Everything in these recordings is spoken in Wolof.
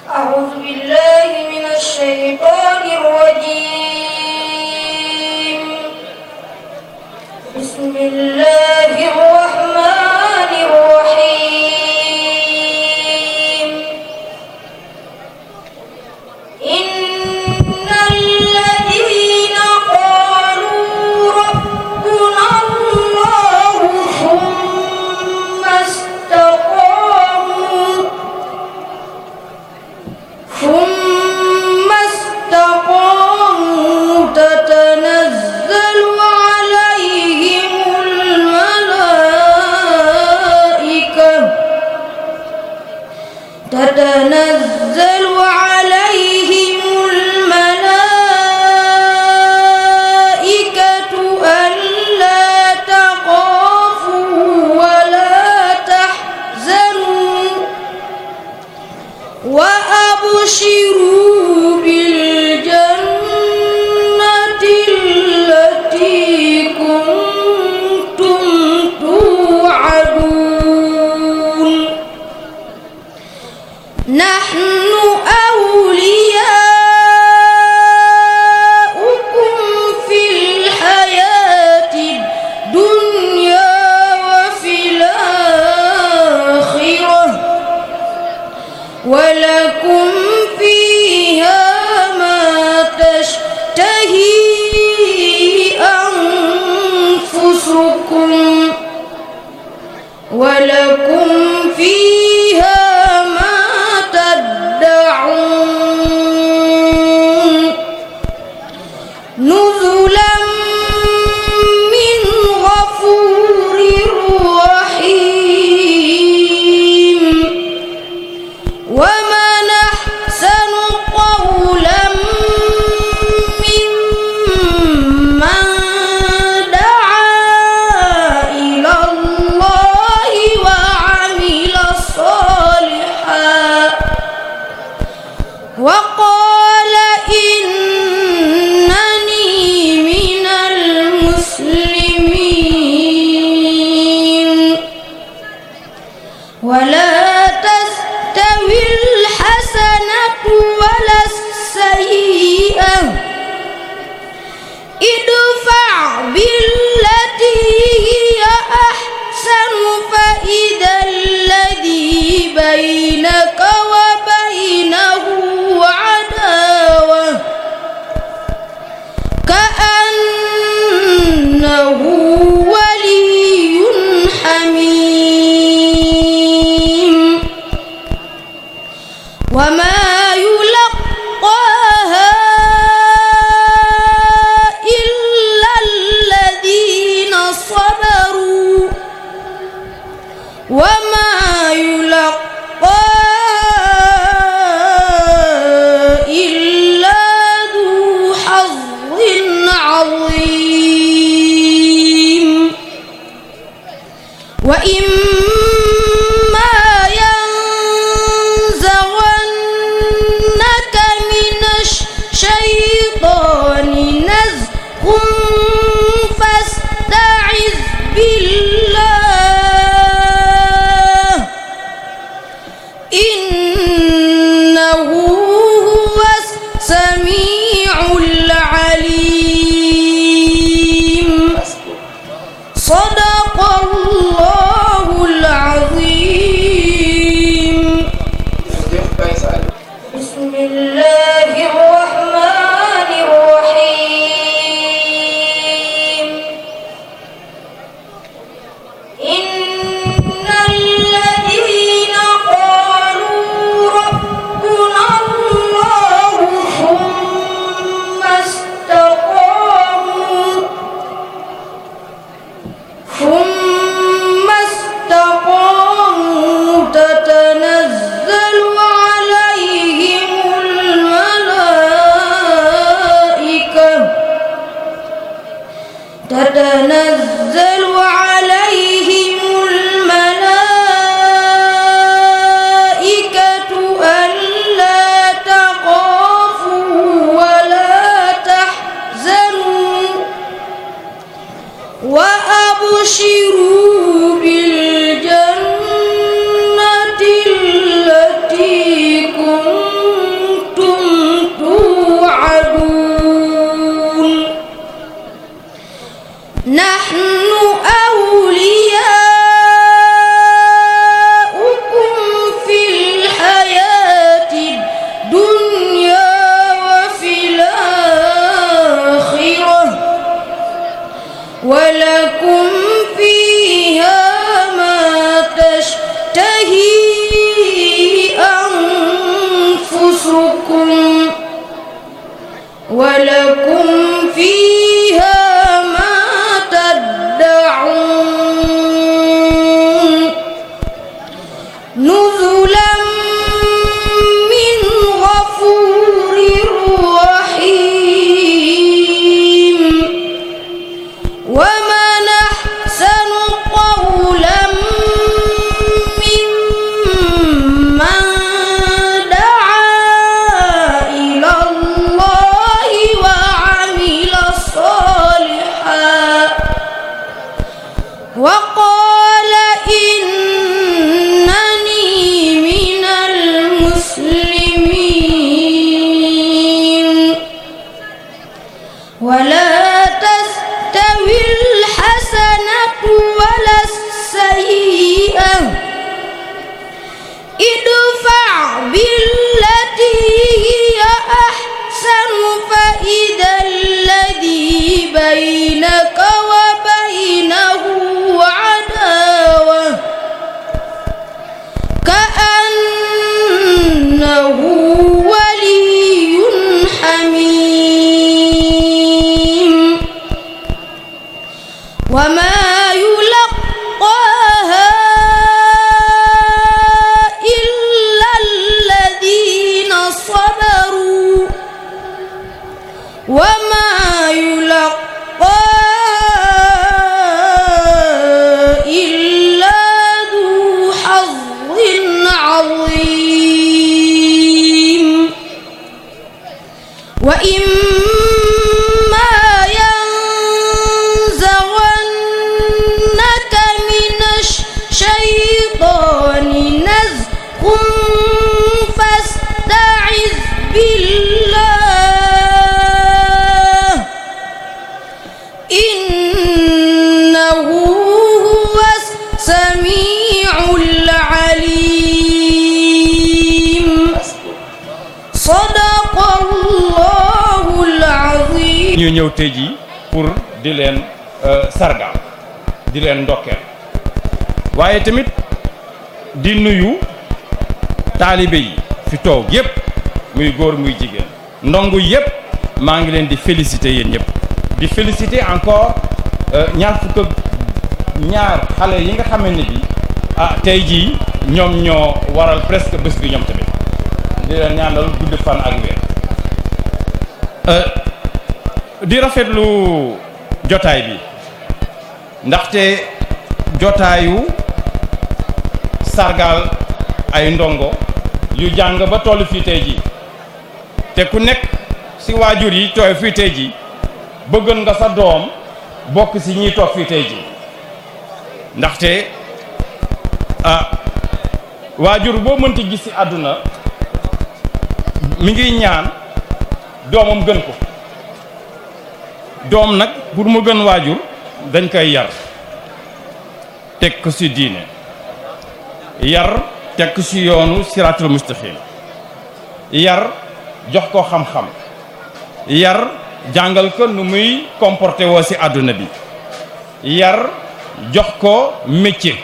أعوذ بالله من الشيطان الرجيم. بسم الله الرحمن الرحيم. إن الذين قالوا ربنا الله ثم استقاموا تتنزل عليهم الملائكة ألا تخافوا ولا تحزنوا وأبشروا بالجنة التي كنتم توعدون. نحن أولياؤكم في الحياة الدنيا وفي الآخرة ولكم فيها ما تشتهي أنفسكم ولكم فيها ما تدعون. نزلا من غفور رحيم. ومن أحسن قولا ممن دعا إلى الله وعمل صالحا وقال إنني من المسلمين. ولا تستوي الحسنة ولا السيئة ادفع بالتي هي أحسن فإذا الذي بينك وبينه عداوة كأنه ولي حميم. وما يلقاها إلا الذين صبروا وما يلقاها إلا ذو حظ عظيم. وإما ينزغنك من الشيطان نزغ فاستعذ بالله نزلا من غفور رحيم ومن أحسن قولا ممن دعا إلى الله وعمل صالحا وقال إنني من المسلمين ولا تستوي الحسنة ولا السيئة ادفع بالتي هي أحسن فإذا الذي بينك وبينه عداوة كأنه ولي حميم وما يلقاها إلا الذين صبروا وما يلقاها إلا ذو حظ عظيم وإما ينزغنك من الشيطان نزغ فاستعذ بالله إنه هو السميع العليم صدق الله العظيم. ñu ñëw tey jii pour di leen sargal di leen ndokkeel waaye tamit di nuyu taalibe yi fi toog yépp muy góor muy jigéen ndongo yépp maa ngi leen di féliciter yéen ñëpp di féliciter encore ñaar fukk ak ñaar xale yi nga xamante ne bi tey jii ñoom ñoo waral presque bés bi ñoom tamit di leen ñaanal gudd fan ak weer di rafetlu jotaay bi ndaxte jotaayu sargal ay ndongo yu jàng ba toll fii tey jii te ku nekk ci waajur yi tooy fii tey jii bëggoon nga sa doom bokk ci ñiy toog fii tey jii ndaxte waajur boo mënti gis ci àdduna mi ngi ñaan doomam gën ko doom nag pour mu gën waajur dañ koy yar teg ko ci diine yar teg ko ci yoonu siraatul mustaqim yar jox ko xam-xam yar jàngal ko nu muy comporté woo ci àdduna bi yar jox ko métier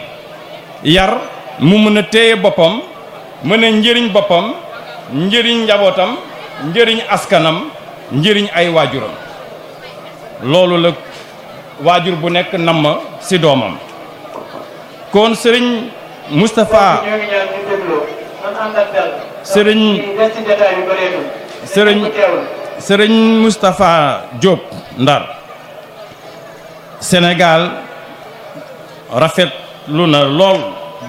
yar mu mën a téye boppam mën a njëriñ boppam njëriñ njabootam njëriñ askanam njëriñ ay waajuram loolu la waajur bu nekk namm ci doomam kon sëriñ Moustapha sëriñ Moustapha Diop Ndar Sénégal rafetlu na lool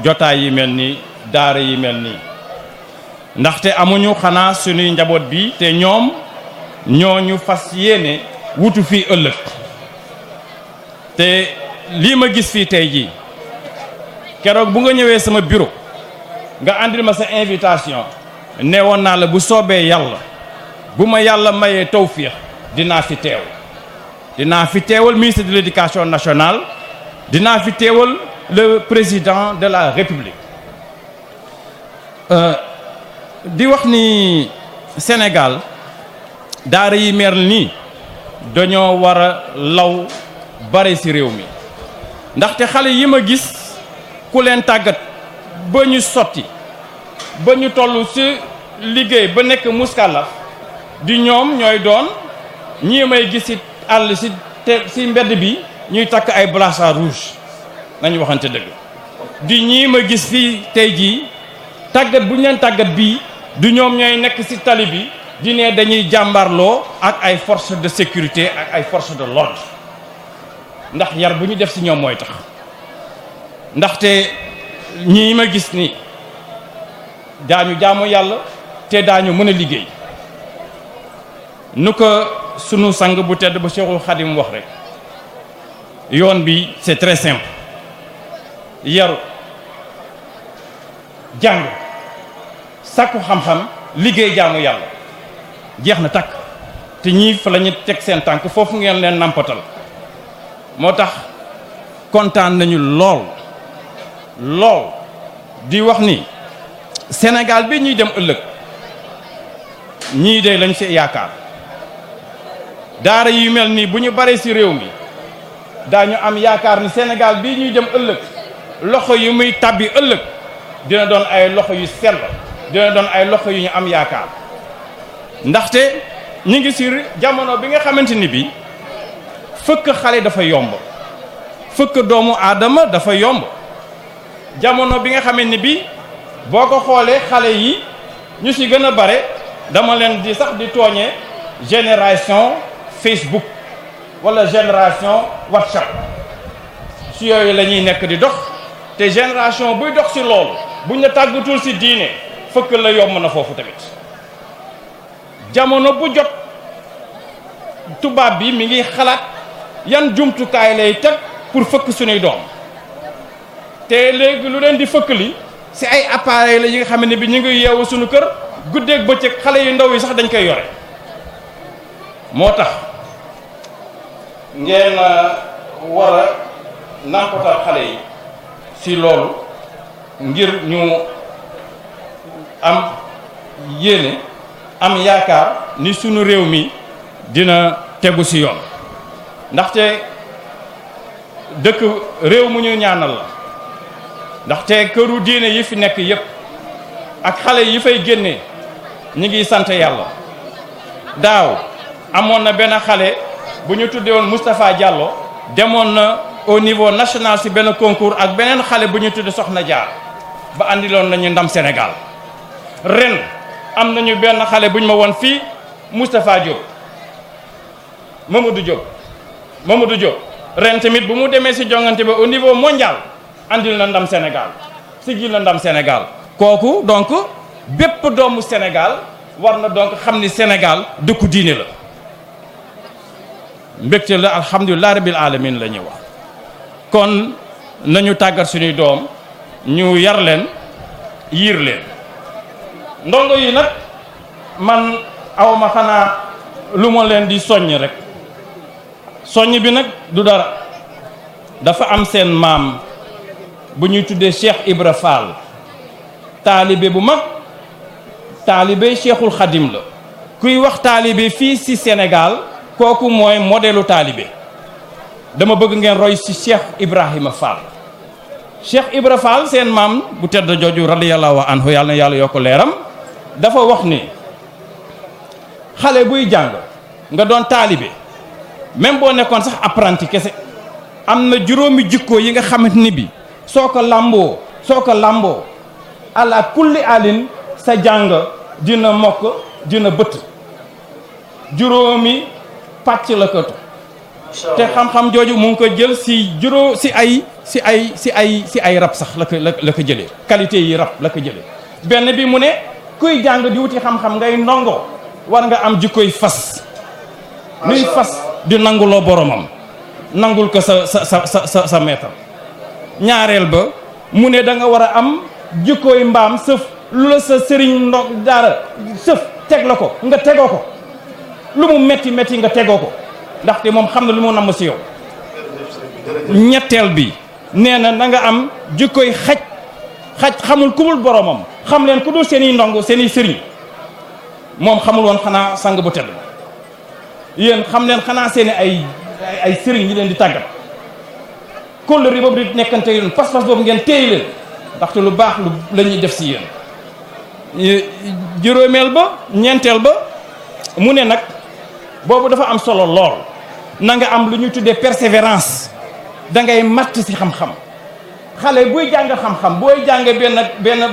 jotaay yi mel ni daara yi mel nii ndaxte amuñu xanaa suñuy njaboot bi te ñoom ñooñu fas yéene wutu fii ëllëg te lii ma gis fii tey jii keroog bu nga ñëwee sama bureau nga andil ma sa invitation ne woon naa la bu soobee yàlla bu ma yàlla mayee tawfiix dinaa fi teew dinaa fi teewal ministre de l'éducation nationale dinaa fi teewal le président de la république di wax ni Sénégal daara yi mel nii dañoo war a law bare ci réew mi ndaxte xale yi ma gis ku leen tàggat ba ñu sotti ba ñu toll ci liggéey ba nekk muskàllaf di ñoom ñooy doon ñii may gis ci àll ci mbedd bi ñuy takk ay brassard rouge nañu waxante dëgg di ñii ma gis fii tey jii tàggat bu ñu leen tàggat bii du ñoom ñooy nekk ci tali bi di ne dañuy jàmbarloo ak ay forces de sécurité ak ay forces de l'ordre ndax yar bu ñu def ci ñoom mooy tax ndaxte ñii ma gis ni daañu jaamu yàlla te daañu mën a liggéey nu ko sunu sang bu tedd ba Cheikhul Khadim wax rek yoon bi c'est très simple yaru jàng sàkku xam-xam liggéey jaamu yàlla jeex na takk te ñii fa la ñu teg seen tànk foofu ngeen leen nampatal moo tax kontaan nañu lool di wax ni Sénégal bi ñuy dem ëllëg ñii de lañ ci yaakaar daara yu mel nii bu ñu baree ci réew mi daañu am yaakaar ni Sénégal bii ñuy dem ëllëg loxo yu muy tàbbi ëllëg dina doon ay loxo yu sell dina doon ay loxo yu ñu am yaakaar ndaxte ñu ngi ci jamono bi nga xamante ni bi fëkk xale dafa yomb fëkk doomu aadama dafa yomb jamono bi nga xamante ni bi boo ko xoolee xale yi ñu ci gën a bare dama leen di sax di tooñee génération Facebook wala génération WhatsApp ci yooyu la ñuy nekk di dox te génération buy dox ci loolu buñ la tàggatul ci diine fëkk la yomb na foofu tamit jamono bu jot tubaab bi mi ngi xalaat yan jumtukaay lay teg pour fëkk suñuy doom te léegi lu leen di fëkk li ci ay appareil la yi nga xam ne bi ñu ngi yeewu suñu kër guddeeg bëccëg xale yu ndaw yi sax dañ koy yore moo tax ngeen war a nampatal xale yi ci loolu ngir ñu am yéene am yaakaar ni sunu réew mi dina tegu ci yoon ndaxte dëkk réew mu ñu ñaanal la ndaxte këru diine yi fi nekk yépp ak xale yi fay génne ñi ngi sant yàlla daaw amoon na benn xale bu ñu tuddee woon Moustapha Diallo demoon na au niveau national ci benn concours ak beneen xale bu ñu tuddee Soxna Jaar ba andiloon nañu ndam Sénégal ren am nañu benn xale bu ñu ma woon fii Moustapha Diop Mamadou Diop ren tamit bu mu demee ci jongante ba au niveau mondial andil na ndam Sénégal sigil na ndam Sénégal kooku donc bépp doomu Sénégal war na donc xam ni Sénégal dëkku diine la mbégte la alhamdulilah rabbil alamin la ñuy wax kon nañu tàggat suñuy doom ñu yar leen yiir leen ndongo yi nag man awma xanaa lu ma leen di soññ rek soññ bi nag du dara dafa am seen maam bu ñuy tuddee Cheikh Ibra Fall taalibe bu mag taalibe Cheikhul Khadim la kuy wax taalibe fii ci Sénégal kooku mooy modèlu taalibe dama bëgg ngeen roy ci Cheikh Ibrahima Fall Cheikh Ibra Fall seen maam bu tedd jooju radiyallahu anhu yàlla na yàlla yokk leeram dafa wax ni xale buy jàng nga doon taalibe même boo nekkoon sax apprenti kese am na juróomi jikko yi nga xamante ni bi soo ko làmboo ala kulli alin sa jàng dina mokk dina bëtt juróomi pàcc la ko te xam-xam jooju mu ngi ko jël ci ay rab sax la ko jëlee qualité yi rab la ko jëlee benn bi mu ne kuy jàng di wuti xam-xam ngay ndongo war nga am jikkoy fas luy fas di nanguloo boromam nangul ko sa maître ñaareel ba mu ne da nga war a am jikkooy mbaam sëf lu la sa sëriñ dara sëf teg la ko nga tegoo ko lu mu metti nga tegoo ko ndaxte moom xam na lu mu namm ci yow ñetteel bi nee na nga am jikkooy xaj xamul ku dul boromam xam leen ku dul seeni ndongo seeni sëriñ moom xamul woon xanaa sang bu tedd yéen xam leen xanaa seeni ay sëriñ yi leen di tàggat kóllëre boobu di nekkante yéen pas-pas boobu ngeen téye leen ndaxte lu baax lu la ñuy def ci yéen juróomeel ba ñeenteel ba mu ne nag boobu dafa am solo lool na nga am lu ñuy tuddee persévérance da ngay matt ci xam-xam xale buy jàng xam-xam booy jàng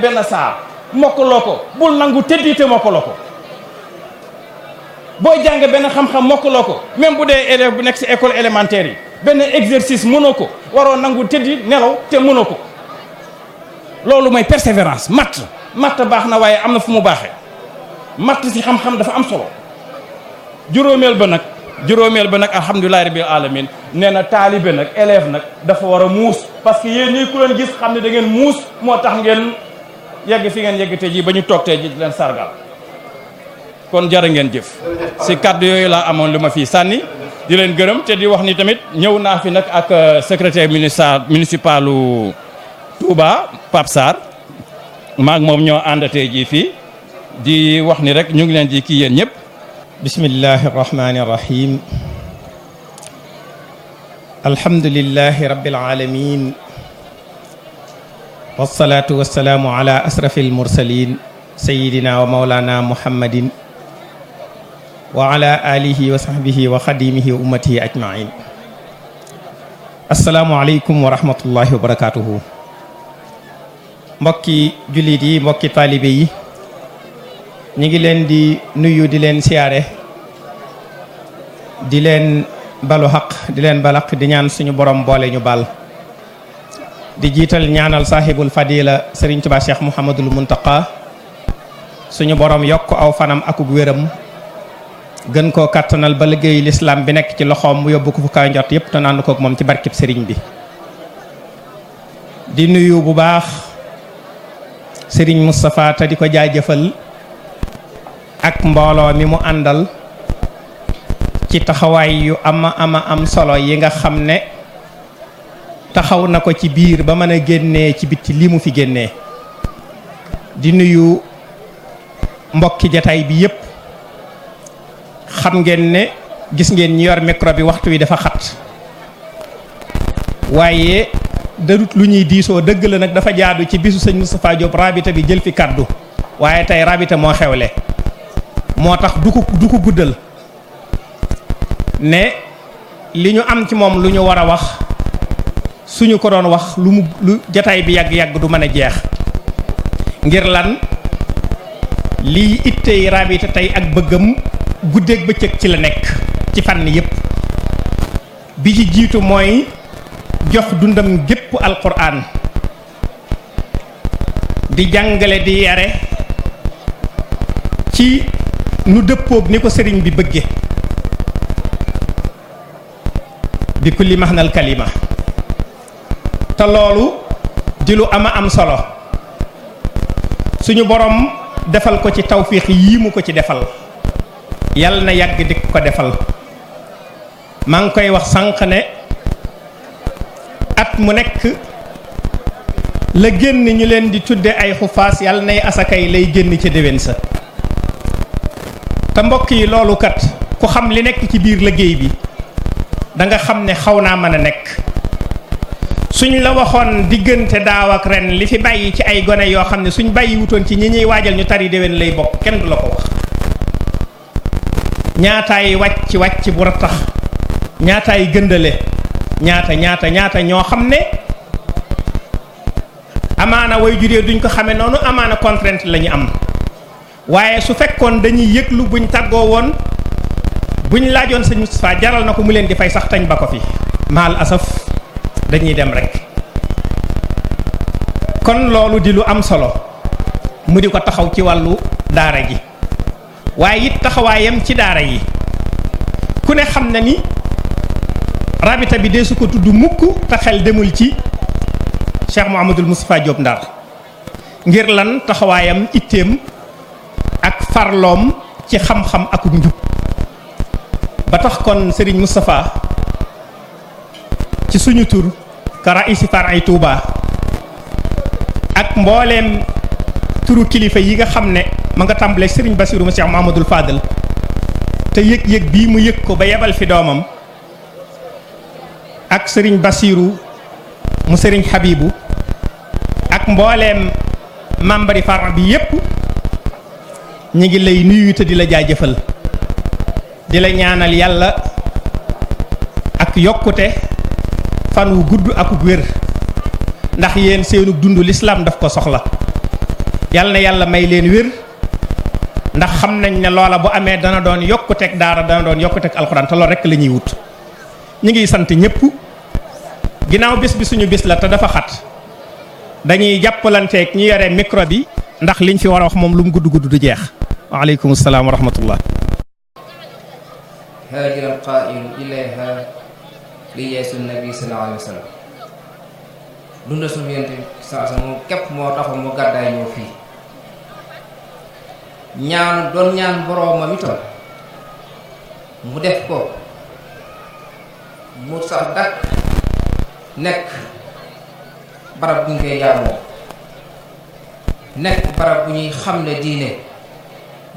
benn saar mokkaloo ko bul nangu tëddi te mokkaloo ko booy jàng benn xam-xam mokkaloo ko même bu dee élève bu nekk ci école élémentaire yi benn exercice mënoo ko waroo nangu tëddi nelaw te mënoo ko loolu mooy persévérance matt baax na waaye am na fu mu baaxee matt ci xam-xam dafa am solo juróomeel ba nag alhamdulillahi rabbil alamin nee na taalibe nag élève nag dafa war a muus parce que yéen ñii ku leen gis xam ne da ngeen muus moo tax ngeen yegg fi ngeen yegg tey ji ba ñu toog tey ji di leen sargal kon jërë ngeen jëf si kàddu yooyu laa amoon lu ma fii sànni di leen gërëm te di wax ni tamit ñëw naa fi nag ak secrétaire municipalu Touba Pape Sarr maak moom ñoo àndatee ji fii di wax ni rek ñu ngi leen di kii yéen ñëpp. bismillahi irrahmani irrahim alhamdulilahi rabbil alamin wassalatu wassalaamu ala asrafi almursalin sayidina wa maulana muhammadin wa ala alihi wa sahbihi wa xadimihi wa ummatihi ajmain assalaamu aleykum wa rahmatullahi wa barakatuhu mbokki jullit yi mbokki taalibe yi ñi ngi leen di nuyu di leen siyaare di leen balu xaq di leen balaq di ñaan suñu borom boole ñu bal di jiital ñaanal sahibul fadila Serigne Touba Cheikh Mouhamadul Muntaqa suñu borom yokk aw fanam akub wéram gën koo kattanal ba liggéey lislaam bi nekk ci loxoom mu yóbbu ko fu kaw njot yépp te naan kook moom ci barkib Serigne bi di nuyu bu baax Serigne Moustapha te di ko jaajëfal ak mbooloo mi mu àndal ci taxawaay yu am solo yi nga xam ne taxaw na ko ci biir ba mën a génnee ci bitti li mu fi génnee di nuyu mbokki jataay bi yépp xam ngeen ne gis ngeen ñi yor micro bi waxtu wi dafa xat waaye darut lu ñuy diisoo dëgg la nag dafa jaadu ci bisu sëñ Moustapha Diop rabita bi jël fi kaddu waaye tey rabita moo xewle moo tax du ko guddal ne li ñu am ci moom lu ñu war a wax suñu ko doon wax lu jataay bi yàgg-yàgg du mën a jeex ngir lan lii ittey rabita tey ak bëggam guddeeg bëccëg ci la nekk ci fànn yépp bi ci jiitu mooy jox dundam gépp alquran di jàngale di yare ci nu dëppoog ni ko sëriñ bi bëgge bi kulli mahnal kalima te loolu di lu am solo suñu borom defal ko ci tawfiix yii mu ko ci defal yàlla na yàgg di ko defal maa ngi koy wax sànq ne at mu nekk la génn ñu leen di tudde ay xufaas yàlla nay asakay lay génn ca déwén sa te mbokk yi loolu kat ku xam li nekk ci biir liggéey bi da nga xam ne xaw naa mën a nekk suñ la waxoon diggante daaw ak ren li fi bàyyi ci ay gone yoo xam ne suñ bàyyi wutoon ci ñi ñuy waajal ñu tari déwén lay bokk kenn du la ko wax ñaataay wàcc bu rattax ñaataay gëndale ñaata ñoo xam ne amaana way juree duñ ko xamee noonu amaana contrainte la ñu am waaye su fekkoon dañuy yëglu buñ tàggoo woon buñ laajoon sëñ Moustapha jaral na ko mu leen di fay sax tañ ba ko fi maal asaf dañuy dem rek kon loolu di lu am solo mu di ko taxaw ci wàllu daara ji waaye it taxawaayam ci daara yi ku ne xam na ni rabita bi dee su ko tudd mukk te xel demul ci Cheikh Mouhamadul Moustapha Diop Ndar ngir lan taxawaayam itteem ak farloom ci xam-xam ak njub ba tax kon Serigne Moustapha ci suñu tur ka raisi faray Touba ak mbooleem turu kilifa yi nga xam ne ma nga tàmbalee Serigne Bassirou Cheikh Mouhamadoul Fadal te yëg-yëg bii mu yëg ko ba yebal fi doomam ak Serigne Bassirou mu Serigne Habibou ak mbooleem membre yi far bi yépp ñu ngi lay nuyu te di la jaajëfal di la ñaanal yàlla ak yokkute fan wu gudd ak wér ndax yéen seenu dund lislaam daf ko soxla yal na yàlla may leen wér ndax xam nañ ne loola bu amee dana doon yokkuteeg daara dana doon yokkuteeg alxuraan te loolu rek la ñuy wut. ñu ngi sant ñëpp ginnaaw bis bi suñu bis la te dafa xat dañuy jàppalanteeg ñi yore micro bi ndax liñ fi war a wax moom lu mu gudd gudd du jeex. waaleykum salaam wa rahmatullah. haajara qaa'ilu ilayha li yeesu nabi sallallahu alayhi wa sallam dunda suñu yonent bi saa moom képp moo taxoon mu gàddaay ñëw fii ñaan doon ñaan boroomam itam mu def ko mu sax dakk nekk barab bu ñu koy jaamoo nekk barab bu ñuy xamle diine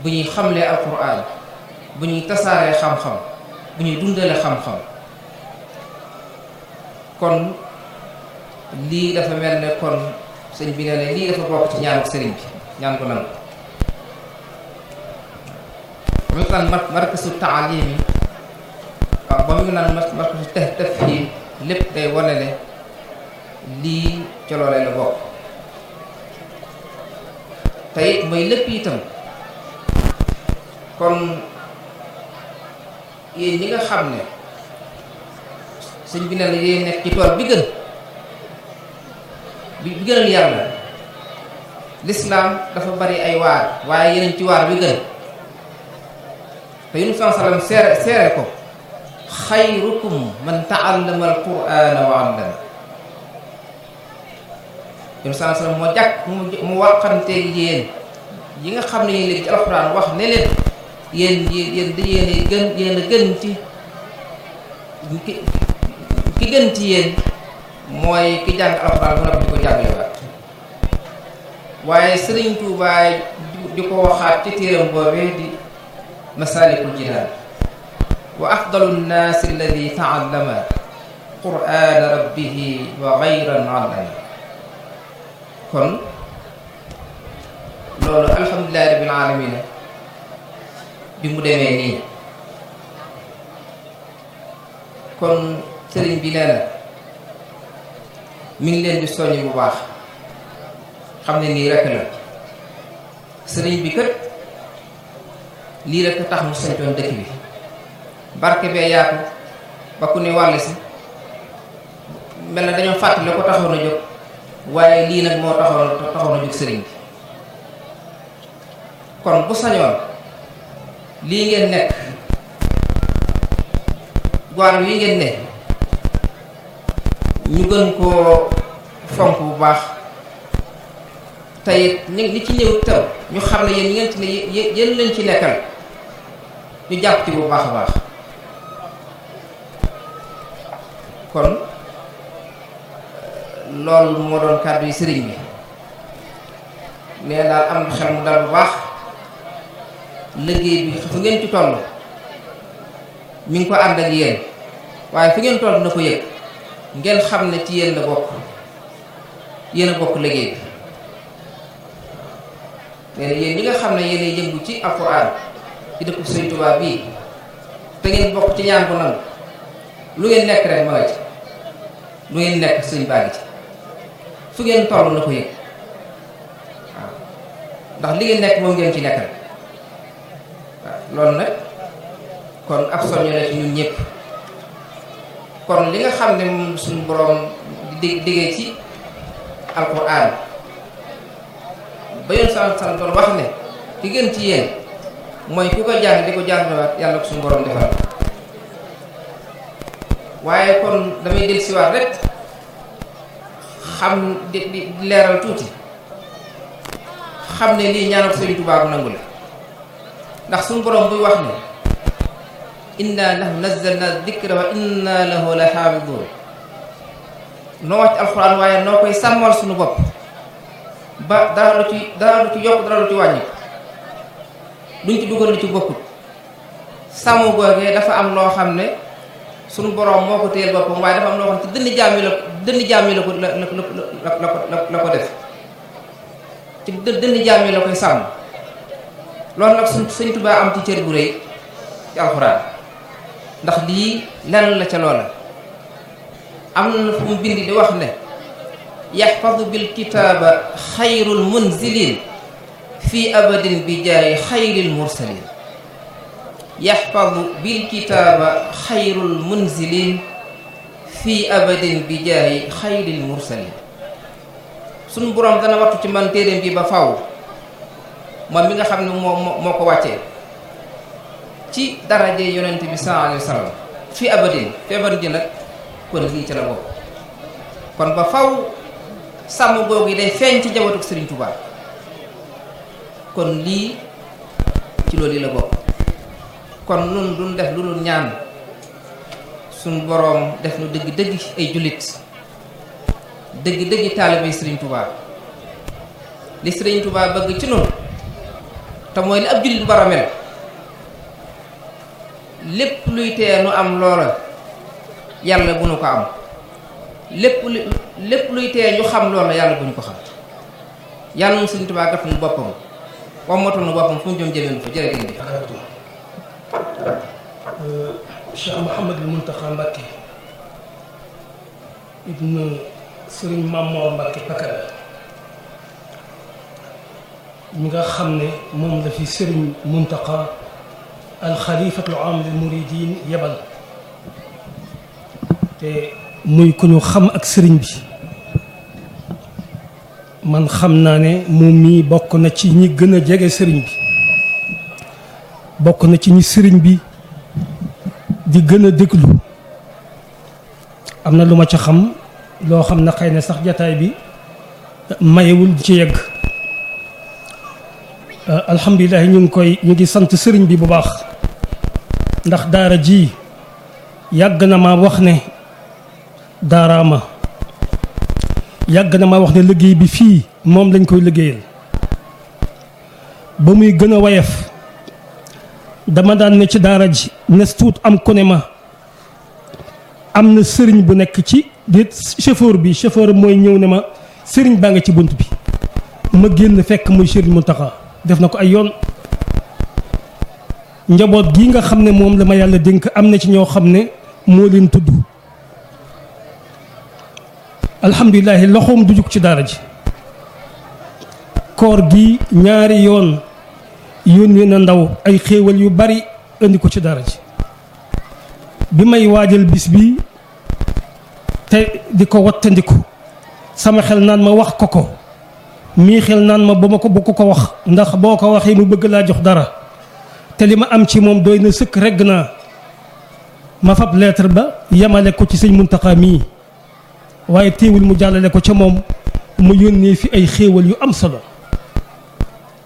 bu ñuy xamle alquran bu ñuy tasaaree xam-xam bu ñuy dundale xam-xam kon lii dafa mel ne kon sëñ bi nee ne lii dafa bokk ci ñaanu sëriñ bi ñaan ko nangu mu naan markasu taalimi waaw ba mu naan markasu tafhim lépp day wane ne lii ca loolee la bokk te it mooy lépp itam kon yéen ñi nga xam ne sëñ bi ne la yéen nekk ci tool bi gën bi gënal yàlla lislaam dafa bari ay waar waaye yeneen ci waar bi gën te yunus sallam seere ko xayrukum man taallama alqurana wa allama yunus sallam moo jàkk mu waxanteeg yéen yi nga xam ne yéen léegi ci alquran wax ne leen yéen a gën ci ki gën ci yéen mooy ki jàng alxuraan bu noppi di ko jàngale waat waaye Sëriñ Tuubaa di ko waxaat ci téeram boobee di Masaalikul Jinaan wa afdalu nnaasi alladi taallama qur'aana rabbihi wa gayran allama kon loolu alhamdulillahi rabbil aalamiin bi mu demee nii kon sëriñ bi nee na mi ngi leen di soññ bu baax xam ne nii rekk la sëriñ bi kat lii rekk tax mu sañtoon dëkk bi barke bee yaatu ba ku ne wàll si mel na dañoo fàttali ko taxoon a jóg waaye lii nag moo taxoon a jóg sëriñ bi kon bu sañoon lii ngeen nekk waar wi ngeen ne ñu gën koo fonk bu baax tey ñi ci ñëw taw ñu xam ne yéen ñi ngeen ci ne yéen leen ci nekkal ñu jàpp ci bu baax a baax kon loolu moo doon kàddu yi sëriñ bi nee daal am xel mu dal bu baax liggéey bi fu ngeen ci toll mi ngi ko ànd ak yéen waaye fu ngeen toll na ko yëg ngeen xam ne ci yéen la bokk yéen a bokk liggéey bi nee na yéen ñi nga xam ne yéen a yëngu ci alxuraan ci dëkku Sëriñ Tuubaa bii te ngeen bokk ci ñaan ko nangu lu ngeen nekk rek ma nga ci lu ngeen nekk sëñ baa ngi ci fu ngeen toll na ko yëg waaw ndax li ngeen nekk moom ngeen ci nekkal waaw loolu nag kon ab soñño la ci ñun ñëpp kon li nga xam ne moom suñu boroom di diggee ci alquran ba yoon san doon wax ne ki gën ci yéen mooy ku ko jàng di ko jàngalewaat yàlla ko suñu boroom defal waaye kon damay del siwaat rek xam di leeral tuuti xam ne lii ñaanal Sëriñ Tuubaa bu nangu la ndax suñu boroom buy wax ne inna nahnu nazzalna dikra wa inna lahu la xaafidun noo wàcc alxuraan waaye noo koy sàmmal suñu bopp ba dara lu ci yokk dara lu ci wàññi duñ ci dugal lu ci bokkut sàmm googee dafa am loo xam ne suñu boroom moo ko téyel boppam waaye dafa am loo xam ne ci dënn jaam yi la ko def ci dënn jaam yi la koy sàmm loolu nag Sëriñ Tuubaa am ci cër bu rëy ci alxuraan ndax lii lenn la ca loola am na fu mu bind di wax ne yaxfadu bil kitaaba xayrul munzilin fi abadin bi jaayi xayril mursalin yaxfadu bil kitaaba xayrul munzilin fi abadin bi jaayi xayril mursalin. suñu boroom dana wattu ci man téeréem bi ba faw moom mi nga xam ne moo ko wàccee ci daraje yonent bi sallallahu alayhi wa sallam fi abadin feebar ji nag kon lii ci la bokk. kon ba faw sàmm googu yi day feeñ ci njabootu Serigne Touba kon lii ci loolu yi la bokk. kon nun duñ def lu dul ñaan suñ boroom def nu dëgg-dëgg ay jullit dëgg-dëgg taalibe Serigne Touba li Serigne Touba bëgg ci noonu te mooy li ab jullit bu war a mel lépp luy tee nu am loola yàlla bu nu ko am lépp luy tee ñu xam loola yàlla bu ñu ko xam yàlla nu Serigne Touba gàttal nu boppam wammatul nu boppam fu mu jëm jëmee nu fa jërëjëf. Cheikh Mouhamadul Mountakha Mbacké ibn Serigne Mamor Mbacké Pakala mi nga xam ne moom la fi Serigne Mountakha alxalifatul aam lil muridin yebal te muy ku ñu xam ak sëriñ bi man xam naa ne moom mii bokk na ci ñi gën a jege sëriñ bi bokk na ci ñi sëriñ bi di gën a déglu. am na lu ma ca xam loo xam ne xëy na sax jataay bi mayewul di ci yegg. alhamdulilah ñu ngi sant sëriñ bi bu baax ndax daara ji yàgg na ma wax ne daaraama yàgg na ma wax ne liggéey bi fii moom lañ koy liggéeyal ba muy gën a wayef dama daan ne ci daara ji nes tuut am ku ne ma am na sëriñ bu nekk ci di chauffeur mooy ñëw ne ma sëriñ baa nga ci bunt bi ma génn fekk muy sëriñ Mountakha def na ko ay yoon. njaboot gi nga xam ne moom la ma yàlla dénk am na ci ñoo xam ne moo leen tudd alhamdulilah loxoom du jug ci daara ji koor gi ñaari yoon yónnee na ndaw ay xéewal yu bari indi ko ci daara ji bi may waajal bis bi te di ko wattandiku sama xel naan ma wax ko mii xel naan ma ba ma ko bokk ko wax ndax boo ko waxee mu bëgg laa jox dara te li ma am ci moom doy na sëkk regg naa ma fab lettre ba yemale ko ci sëñ Mountakha mii waaye téewul mu jàllale ko ca moom mu yónnee fi ay xéewal yu am solo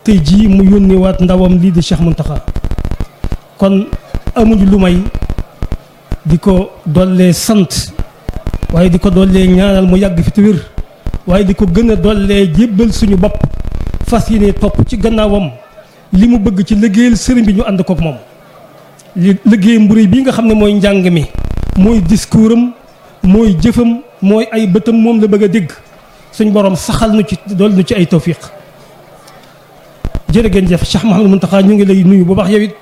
tey jii mu yónnee waat ndawam lii di Cheikh Mountakha kon amuñu lu may di ko dollee sant waaye di ko dollee ñaanal mu yàgg fi te wér waaye di ko gën a dollee jébbal suñu bopp fas yéene topp ci gannaawam li mu bëgg ci liggéeyal sëriñ bi ñu ànd kook moom liggéey mburi bi nga xam ne mooy njàng mi mooy discours am mooy jëfam mooy ay bëtam moom la bëgg a dégg suñ borom saxal nu ci dool nu ci ay tawfiq jërë ngeen jëf Cheikh Mouhamadou Mountakha ñu ngi lay nuyu bu baax yow it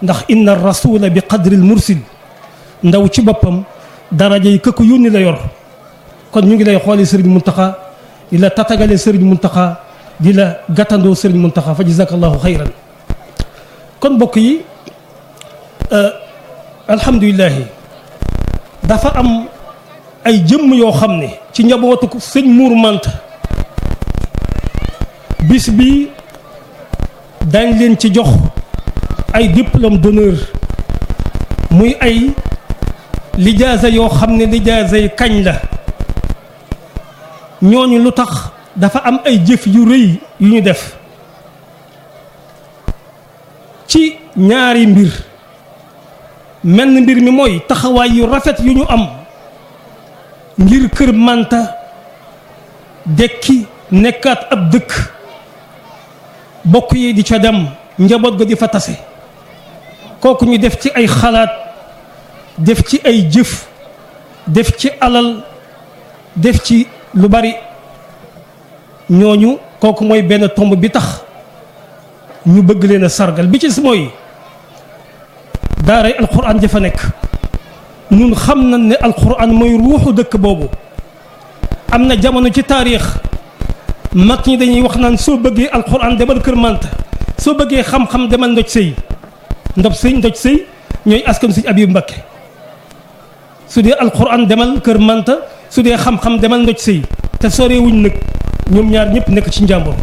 ndax inna rasula bi qadril mursil ndaw ci boppam daraja yi këkk yónni la yor kon ñu ngi lay xoole sëriñ Mountakha di la tatagale sëriñ Mountakha di la gàttandoo sëriñ Mountakha fa jazakallahu xayran kon mbokk yi alhamdulilahi dafa am ay jëmm yoo xam ne ci njabootu sëñ Mour Manta bis bi dañ leen ci jox ay diplôme d'honneur muy ay lijaasa yoo xam ne lijaasa yi kañ la ñooñu lu tax dafa am ay jëf yu rëy yu ñu def ci ñaari mbir menn mbir mi mooy taxawaay yu rafet yu ñu am ngir kër Manta dekki nekkaat ab dëkk bokk yi di ca dem njaboot ga di fa tase kooku ñu def ci ay xalaat def ci ay jëf def ci alal def ci lu bari ñooñu kooku mooy benn tomb bi tax ñu bëgg leen a sargal bi ci mooy daaray alquran jafa nekk ñun xam nañ ne alquran mooy ruuxu dëkk boobu am na jamono ci taarix mag ñi dañuy wax naan soo bëggee alxuraan demal kër Manta soo bëggee xam-xam demal ndoj sëy ndoj sëy ñooy askan sëñ Abibu Mbakke su dee alxuraan demal kër Manta su dee xam-xam demal ndoj sëy te sorewuñ nag ñoom ñaar ñëpp nekk ci njàmbur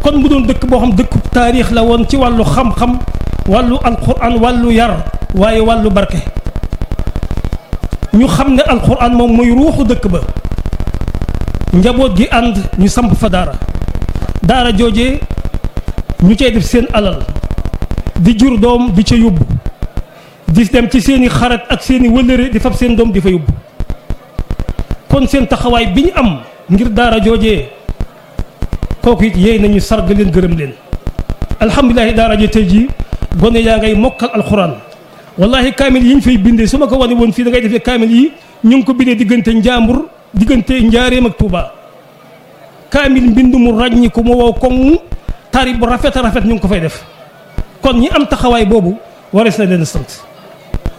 kon mu doon dëkk boo xam dëkku taarix la woon ci wàllu xam-xam wàllu alxuraan wàllu yar waaye wàllu barke ñu xam ne alxuraan moom mooy ruuxu dëkk ba njaboot gi ànd ñu samp fa daara joojee ñu cay def seen alal di jur doom di ca yóbbu di dem ci seeni xarit ak seeni wëllëre di fab seen doom di fa yóbbu kon seen taxawaay bi ñu am ngir daara joojee kooku it yéey nañu sarg leen gërëm leen alhamdulilahi daara jo tey jii gone yaa ngay mokkal alxuraan wallahi kaamil yi ñu fay bindee su ma ko wane woon fii da ngay defee kaamil yi ñu ngi ko bindee diggante njàmbur diggante njaareem ak Touba kaamil mbind mu ràññi ko mu wow koŋ tari bu rafet a rafet ñu ngi ko fay def kon ñi am taxawaay boobu warees na leen sant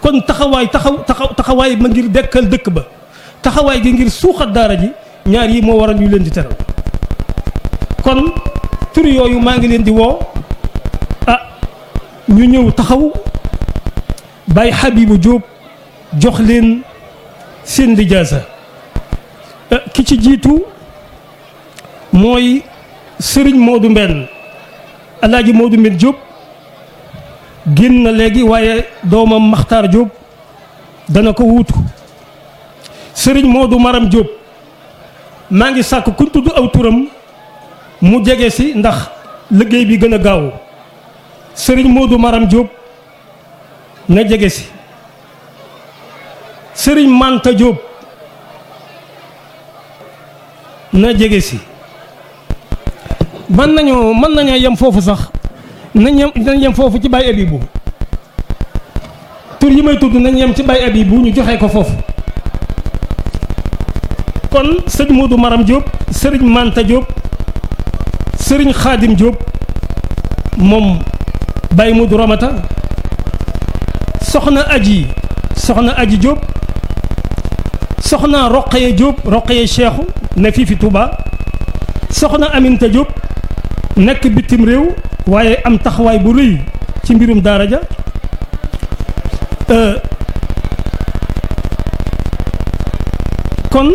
kon taxawaay ma ngir dekkal dëkk ba taxawaay gi ngir suuxat daara ji ñaar yi moo waral ñu leen di teral kon tur yooyu maa ngi leen di woo ñu ñëw taxaw Baye Habibou Diop jox leen seen lijaasa ki ci jiitu mooy Serigne Modou Mbenn Alaaji Modou Mbenn Diop génn na léegi waaye doomam Makhtar Diop dana ko wuutu Serigne Modou Maram Diop maa ngi sàkk ku tudd aw turam mu jege si ndax liggéey bi gën a gaaw Serigne Modou Maram Diop na jege si Serigne Manta Diop na jege si mën nañoo yem foofu sax nañ yem foofu ci Baye Abibou tur yi may tudd nañ yem ci Baye Abibou ñu joxe ko foofu kon sëñ Modou Maram Diop Serigne Manta Diop Serigne Khadim Diop moom Baye Modou Ramata soxna Aji Diop soxna Roqaye Diop Roqaye Cheikhou ne fii fi Touba soxna Aminta Diop nekk bitim réew waaye am taxawaay bu rëy ci mbirum daara ja kon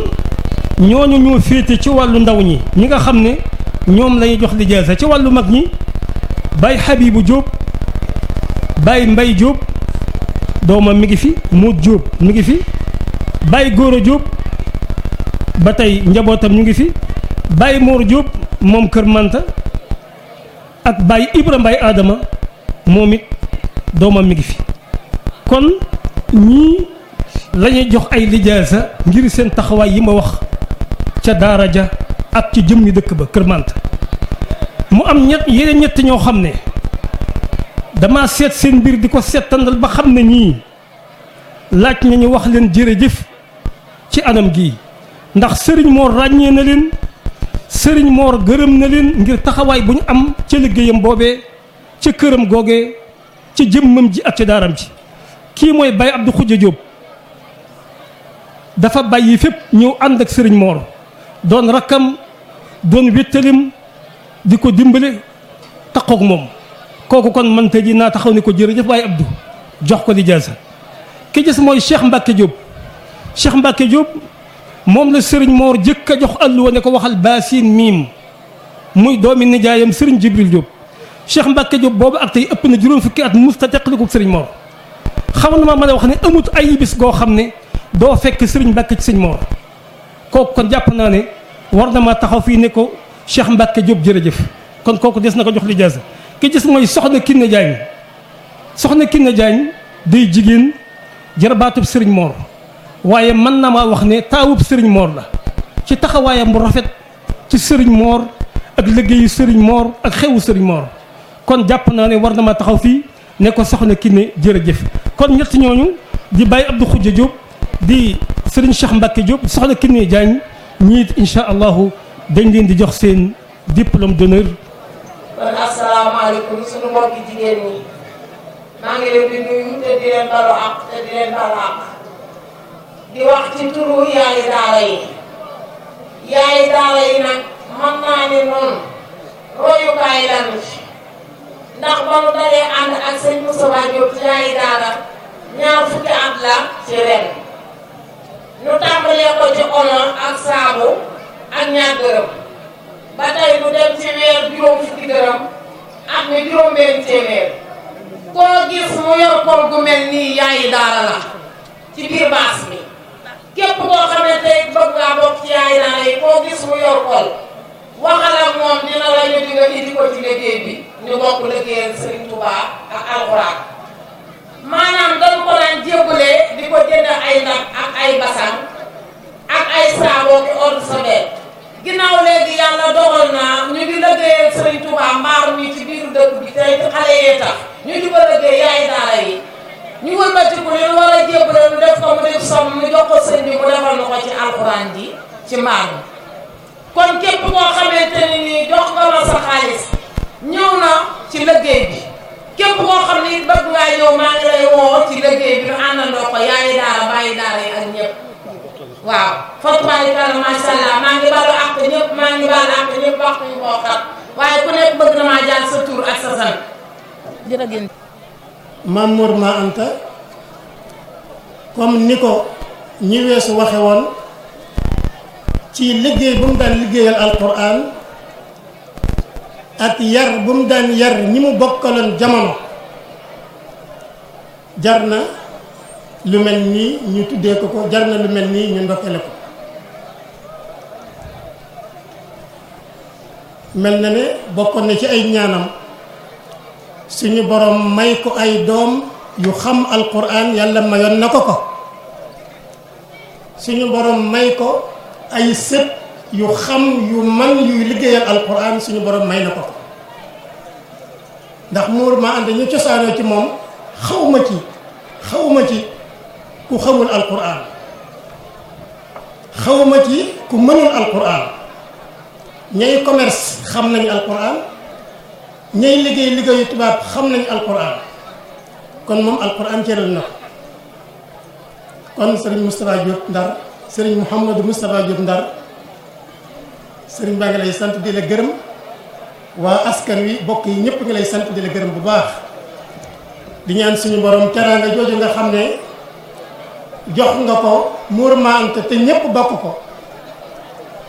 ñooñu ñoo féete ci wàllu ndaw ñi nga xam ne ñoom lañuy jox lijaasa ci wàllu mag ñi Baye Habibou Diop Baye Mbaye Diop doomam mi ngi fi Mout Diop mi ngi fi Baye Gora Diop ba tey njabootam ñu ngi fi Baye Mor Diop moom Kër Manta ak Baye Ibra Mbaye Adama moom it doomam mi ngi fi kon ñii lañuy jox ay lijaasa ngir seen taxawaay yi ma wax ca daara ja ak ci jëmmi dëkk ba Kër Manta mu am yeneen ñett ñoo xam ne dama seet seen mbir di ko seetandal ba xam ne ñii laaj na ñu wax leen jërëjëf ci anam gii ndax Serigne Mor ràññee na leen Serigne Mor gërëm na leen ngir taxawaay bu ñu am ca liggéeyam boobee ca këram googee ca jëmmam ji ak ca daaram ji kii mooy Baye Abdou Khoudia Diop dafa bàyyi fépp ñëw ànd ak Serigne Mor doon rakkam doon wéttalim di ko dimbale taxoog moom kooku kon man tey jii naa taxaw ni ko jërëjëf Baye Abdou jox ko lijaasa ki gis mooy Cheikh Mbacke Diop moom la Serigne Mor jëkk a jox alluwa ne ko waxal baasin miim muy doomi nijaayam Serigne Jibril Diop Cheikh Mbacke Diop boobu ak tey ëpp na juróom fukki at musta teqali ko Serigne Mor xam na ma mën a wax ne amut ay bis goo xam ne doo fekk Serigne Mbacke ci Serigne Mor kooku kon jàpp naa ne war na ma taxaw fii ne ko Cheikh Mbacke Diop jërëjëf kon kooku des na ko jox lijaasa ki gis mooy soxna Kiné Diagne day jigéen jarabaatub Serigne Mor waaye mën na maa wax ne taawub Serigne Mor la ci taxawaayam bu rafet ci Serigne Mor ak liggéeyu Serigne Mor ak xewu Serigne Mor kon jàpp naa ne war na ma taxaw fii ne ko soxna Kiné jërëjëf kon ñett ñooñu di Baye Abdou Khoudia Diop di Serigne Cheikh Mbacke Diop soxna Kiné Diagne ñiit incha allahu dañ leen di jox seen diplôme d'honneur. kon asalaamaaleykum sunu mbokki jigéen ñi maa ngi leen di nuyu te di leen balu àq te di leen balu àq di wax ci turu yaayi daara yi nag mën naa ne noonu royukaay lañu ci ndax ba nu dalee ànd ak sëñ Moustapha Diop ci Yaayi Daara ñaar fukki at la ci ren ñu tàmbalee ko ci omo ak saabu ak ñaar dërëm ba tey lu dem ci weer juróom fukki dërëm ak ni juróom-benn téeméer koo gis mu yor kol gu mel nii Yaayi Daara la ci biir baas bi képp koo xamante ne bëgg ngaa bokk ci Yaayi Daara yi koo gis mu yor kol waxal ak moom dina la ñu digal indi ko ci liggéey bi ñu bokk liggéeyal Serigne Touba ak alxuraan maanaam dañ ko daan jébbale di ko jënd ay ndab ak ay basang ak ay saaboo ki ordre sabet ginnaaw léegi yàlla dogal na ñu ngi liggéeyal Serigne Touba mbaar mi ci biiru dëkk bi tey xale yee tax ñu di ko liggéey Yaayi Daara yi ñu wëlbatiku li war a jébbale ñu def ko mu def som mu jox ko sëñ bi mu defal na ko ci alxuraan ji ci mbaar mi kon képp koo xamante ni nii jox nga ma sa xaalis ñëw na ci liggéey bi képp koo xam ni bëgg ngaa ñëw maa ngi lay woo ci liggéey bi ñu àndandoo ko Yaayi Daara Baayi Daara yi ak ñëpp waaw fatubaarikàlla macha allah maa ngi balu àq ñëpp maa ngi balu àq ñëpp waxtu yu moo xat waaye ku nekk bëgg na maa jaar sa tur ak sa sant jërëjëf. Maam Mor Ma Anta comme ni ko ñi weesu waxe woon ci liggéey bu mu daan liggéeyal alquran ak yar bu mu daan yar ñi mu bokkaloon jamono jar na lu mel nii ñu tuddee ko jar na lu mel nii ñu ndokkale ko mel na ne bokkoon na ci ay ñaanam suñu borom may ko ay doom yu xam alquran yàlla mayoon na ko suñu borom may ko ay sët yu xam yu man yuy liggéeyal alquran suñu borom may na ko ndax Mor Ma Anta ñu cosaanoo ci moom xawma ci ku xamul alquran xawma ci ku mënul alquran ñay commerce xam nañu alquran ñay liggéeyu tubaab xam nañu alquran kon moom alquran cëral na ko kon Serigne Moustapha Diop Ndar Serigne Mouhamadou Moustapha Diop Ndar Serigne baa ngi lay sant di la gërëm waa askan wi bokk yi ñëpp ngi lay sant di la gërëm bu baax di ñaan suñu borom teraanga jooju nga xam ne jox nga ko Mor Ma Anta te ñëpp bokk ko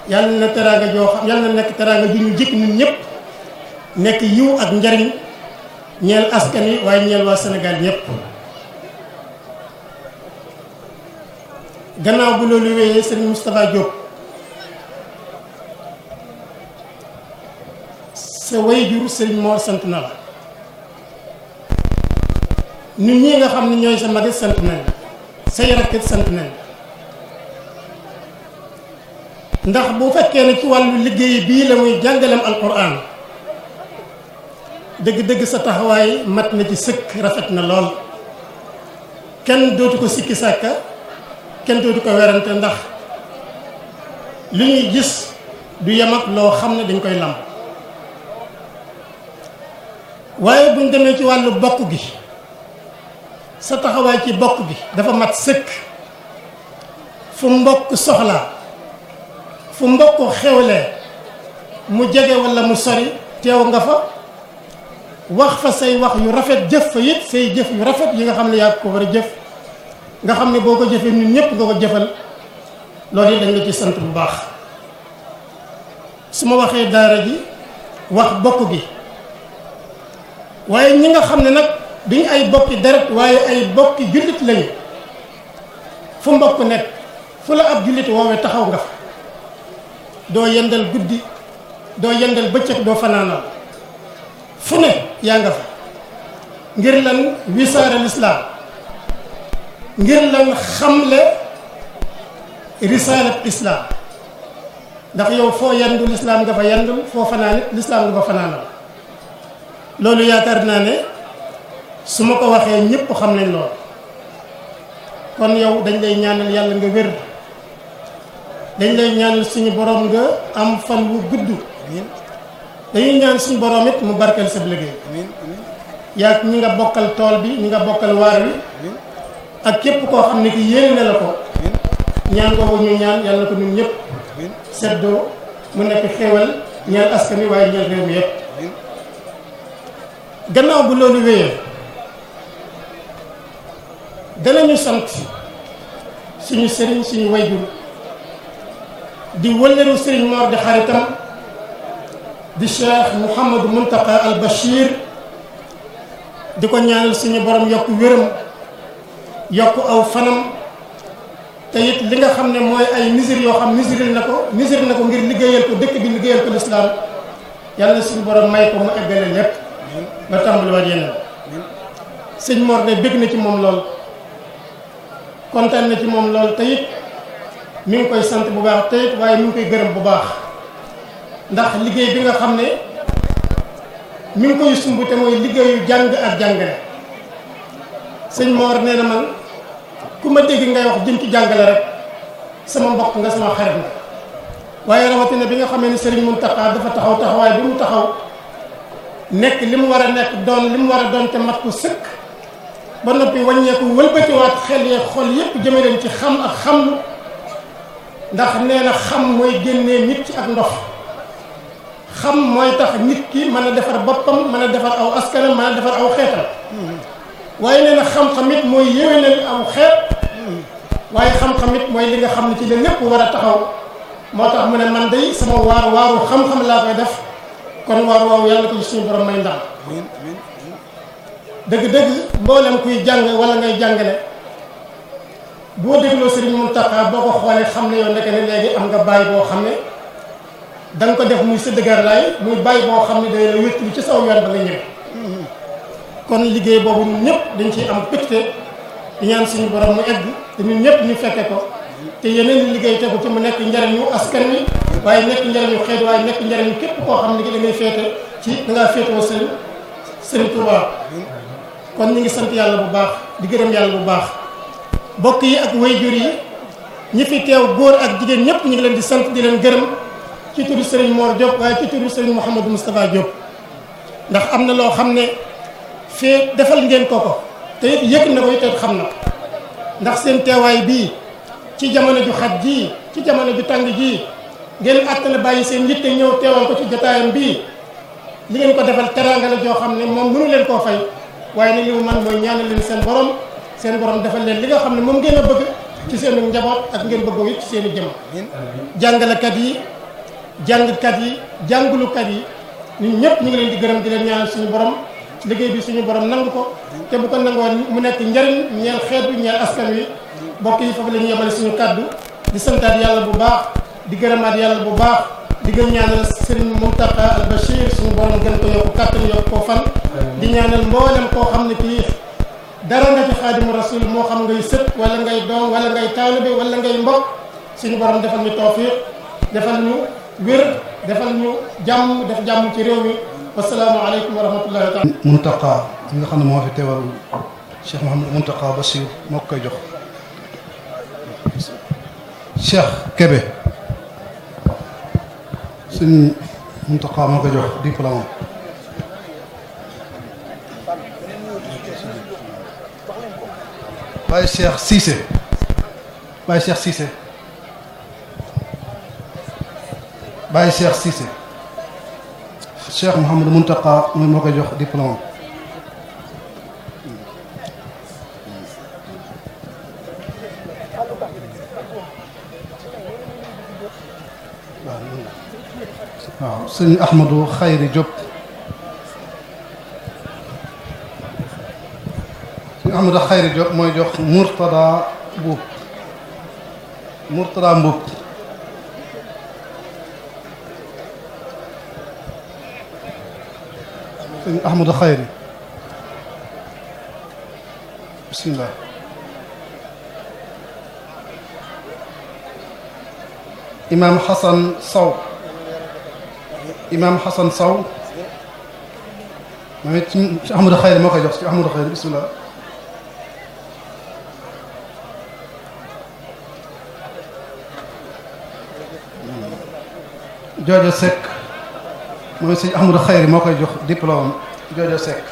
yàlla na teraanga joo xam yàlla na nekk teraanga ju ñu jikk ñun ñëpp nekk yiw ak njariñ ñeel askan wi waaye ñeel waa Sénégal ñëpp. gannaaw bu loolu wéyee Serigne Moustapha Diop sa waajur Serigne Mor sant na la ñun ñii nga xam ne ñooy sa magit sant nañ say rakkit sant nañ ndax bu fekkee ne ci wàllu liggéey bii la muy jàngaleem alquran dëgg-dëgg sa taxawaay mat na ci sëkk rafet na lool kenn dootu ko sikki sàkka kenn dootu ko werante ndax li ñuy gis du yem ak loo xam ne dañ koy lamb waaye buñ demee ci wàllu bokk gi sa taxawaay ci bokk gi dafa mat sëkk fu mbokk soxlaa fu mbokk xewlee mu jege walla mu sori teew nga fa wax fa say wax yu rafet jëf fa it say jëf yu rafet yi nga xam ne yaa ko war a jëf nga xam ne boo ko jëfee ñun ñëpp nga ko jëfal loolu yi dañ la ci sant bu baax su ma waxee daara ji wax bokk gi waaye ñi nga xam ne nag duñu ay bokki deret waaye ay bokki jullit lañu fu mbokk nekk fu la ab jullit woowee taxaw nga fa doo yendal guddi doo yendal bëccëg doo fanaanal fu ne yaa nga fa ngir lan wisaare lislaam ngir lan xamle risaalat islaam ndax yow foo yendu lislaam nga fa yendul foo fanaanit lislaam nga fa fanaanal loolu yaakaar naa ne su ma ko waxee ñëpp xam nañ lool kon yow dañ lay ñaanal yàlla nga wér dañ lay ñaanal suñu borom nga am fan wu gudd dañuy ñaan suñu borom it mu barkeel sa liggéey yaa ñi nga bokkal tool bi ñi nga bokkal waar wi ak képp koo xam ne ki yéene na la ko ñaan boobu ñu ñaan yàlla ko ñun ñëpp seddoo mu nekk xéewal ñeel askan wi waaye ñeel réew mi yépp gannaaw bu loolu wéyee danañu sant suñu sëriñ suñu wayjur di wëllëru sëriñ Mor di xaritam di Cheikh Mouhamadou Mountakha al Bachir di ko ñaanal suñu borom yokk wéram yokk aw fanam te it li nga xam ne mooy ay misir yoo xam misir na ko ngir liggéeyal ko dëkk bi liggéeyal ko lislaam yàlla suñu borom may ko mu eggale lépp ba tàmbaliwaat yeneen sëñ Mor ne bëgg na ci moom lool kontaan na ci moom lool te it mi ngi koy sant bu baax te it waaye mi ngi koy gërëm bu baax ndax liggéey bi nga xam ne mi ngi koy sumb te mooy liggéeyu jàng ak jàngale sëñ Mor nee na man ku ma dégg ngay wax jëm ci jàngale rek sama mbokk nga sama xarit nga waaye rawatina bi nga xamee ni Serigne Mountakha dafa taxaw taxawaay bi mu taxaw nekk li mu war a nekk doon li mu war a doon te mat ko sëkk ba noppi wàññeeku wëlbatiwaat xel yee xol yépp jëme leen ci xam ak xamlu ndax nee na xam mooy génnee nit ci ak ndox xam mooy tax nit ki mën a defar boppam mën a defar aw askanam mën a defar aw xeetam waaye nee na xam-xam it mooy yéwénal aw xeet waaye xam-xam it mooy li nga xam ne ci la lépp war a taxaw moo tax mu ne man day sama waaru xam-xam laa koy def kon waaw yàlla ko ci suñu borom may ndam dëgg-dëgg mboolem kuy jàng wala ngay jàngale boo dégloo Serigne Mountakha boo ko xoolee xam ne yow nekk ne léegi am nga bàyyi boo xam ne da nga ko def muy sa dëgërlaay muy bàyyi boo xam ne day la wéttali ci saw yoon ba nga ñëwee kon liggéey boobu ñun ñëpp dañ ciy am pëcte di ñaan suñu borom mu egg te ñun ñëpp ñu fekke ko te yeneen liggéey tegu ci mu nekk njariñu askan wi waaye nekk njariñu xeet waaye nekk njariñu képp koo xam ne da ngay féete ci da ngaa féetewoo Serigne Touba kon ñu ngi sant yàlla bu baax di gërëm yàlla bu baax bokk yi ak wayjur yi ñi fi teew góor ak jigéen ñëpp ñu ngi leen di sant di leen gërëm ci turu Serigne Mor Diop waaye ci turu Serigne Mouhamadou Moustapha Diop ndax am na loo xam ne fee defal ngeen ko te it yëg na ko it xam na ndax seen teewaay bii ci jamono ju xat jii ci jamono ju tàng jii ngeen àttana bàyyi seen yitte ñëw teewal ko ci jotaayam bii li ngeen ko defal teraanga la joo xam ne moom mënu leen koo fay waaye nag li mu man mooy ñaanal leen seen borom defal leen li nga xam ne moom ngeen a bëgg ci seenu njaboot ak ngeen bëggoo it ci seen i jëm jàngalekat yi jàngkat yi jàngulukat yi ñun ñëpp ñu ngi leen di gërëm di leen ñaanal suñu borom liggéey bi suñu borom nangu ko te bu ko nangoo mu nekk njariñ ñeel xeet bi ñeel askan wi mbokk yi foofu la ñu yemale suñu kàddu di santaat yàlla bu baax di gërëmaat yàlla bu baax di gën ñaanal Serigne Mountakha al Bachir suñu borom gën ko yokku kàttan yokku ko fan di ñaanal mboolem koo xam ne kii dara nga ci xaadimu rasul moo xam ngay sët wala ngay doom wala ngay taalibe wala ngay mbokk suñu borom defal ñu tawfiq defal ñu wér defal ñu jàmm def jàmm ci réew mi wasalaamu aleykum wa rahmatullahi taala Mountakha mi nga xam ne moo fi teewal Cheikh Mouhamadou Mountakha Bachir moo ko koy jox Cheikh Kébé suñ Mountakha moo koy jox diplôme Baye Cheikh Cissé Baye Cheikh Cissé Baye Cheikh Cissé Cheikh Mouhamadou Mountakha mooy moo koy jox diplôme waaw sëñ Ahmadou Khayri Diop sëñ Ahmadou Khayri Diop mooy jox Mourtada Mbuub sëñ Ahmadou Khayri bismillah Imam Hassan Sow moom it ci Ahmadou Khayri moo koy jox ci Ahmadou Khayri bismillah Jojo Seck moom it ci Ahmadou Khayri moo koy jox diplôme Jojo Seck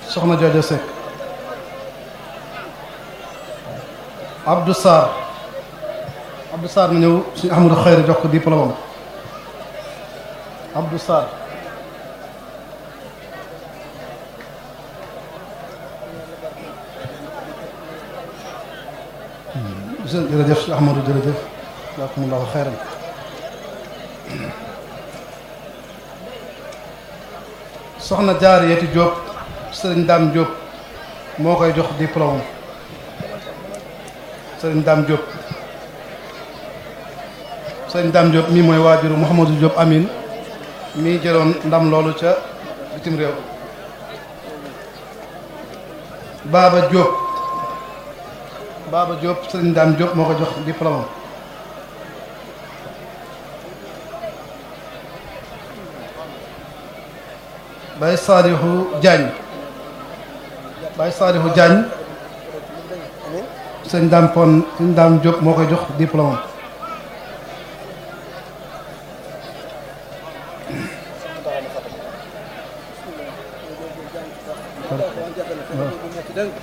soxna Jojo Seck Abdou Sarr ma ñëw suñu Ahmadou Xayri jox ko diplôme am Abdou Sarr jërëjëf si Ahmadou jërëjëf jazaakumullahu xayran soxna Jaariyati Diop sëriñ Dame Diop moo koy jox diplôme sëriñ Dame Diop mii mooy waajuru Mouhamadou Diop Amin mii jëloon ndam loolu ca bitim réew Baba Diop sëriñ Dame Diop moo ko jox diplôme Baye Salihu Diagne sëriñ Dame Diop moo koy jox diplôme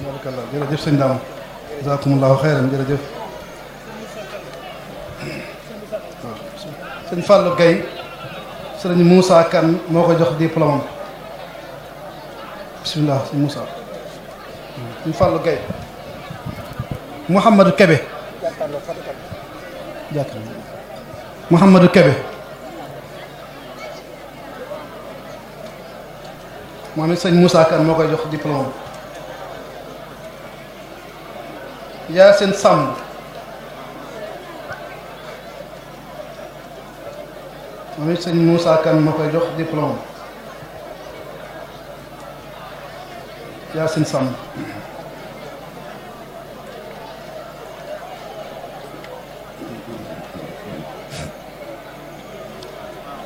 barakallah jërëjëf sëñ Dame jazakumullahu xayran jërëjëf sëñ Fallou Gueye sëriñ Moussa Kane moo ko jox diplôme bismillah sëñ Moussa sëñ Fallou Gueye Mouhamadou Kébé moom it sëñ Moussa Kane moo koy jox diplôme Yacine Samb moom it sëñ Moussa Kane moo koy jox diplôme Yacine Samb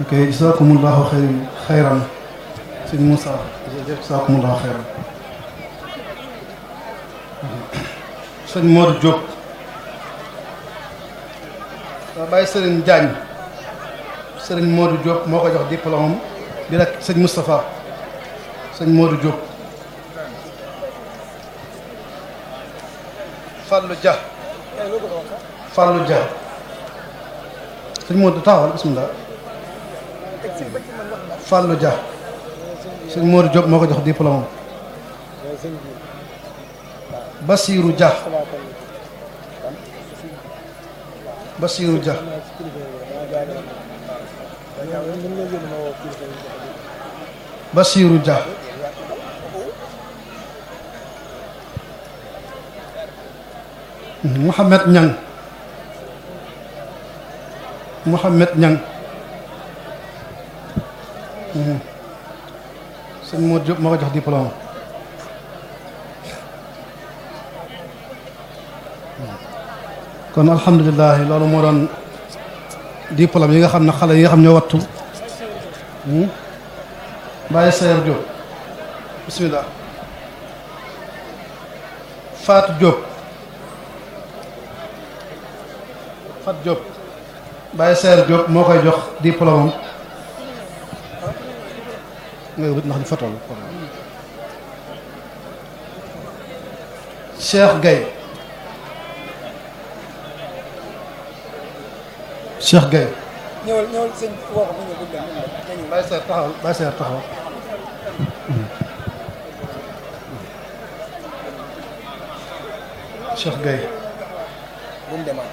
ok jazakumullahu xayran sëñ Moussa jazakumullahu xayran sëñ Modou Diop waa bàyyi sëriñ Diagne sëriñ Modou Diop moo ko jox diplôme bi rek sëñ Moustapha sëñ Modou Diop Fallou Dia sëñ Modou taxawal bismillah Fallou Dia sëñ Modou Diop moo ko jox diplôme Basirou Dia Mouhamed Niang sëñ Modou Diop moo ko jox diplôme kon alhamdulilah loolu moo doon diplôme yi nga xam ne xale yi nga xam ñoo wattu Baye Sayer Diop bismillah Fatou Diop Baye Sayer Diop moo koy jox diplôme nga wut ndax di fotol Cheikh Gueye ñëwal sëñ woo ko mu ñëw Baye Sayer taxaw Cheikh Gueye bu mu demaat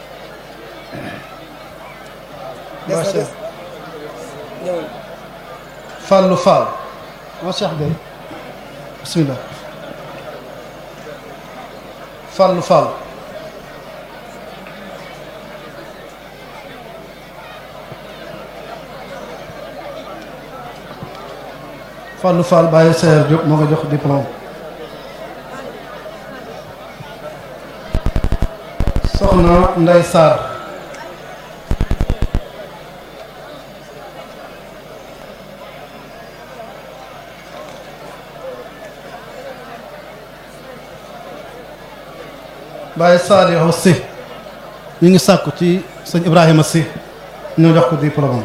Baye Sayer ñëwal Fallou Fall moo Cheikh Gueye bismillah Fallou Fall Baye Sayer Diop moo ko jox diplôme soxna Ndeye Sarr Baye Saliou Sy ñu ngi sàkku ci sëñ Ibrahima Sy ñoo jox ko diplôme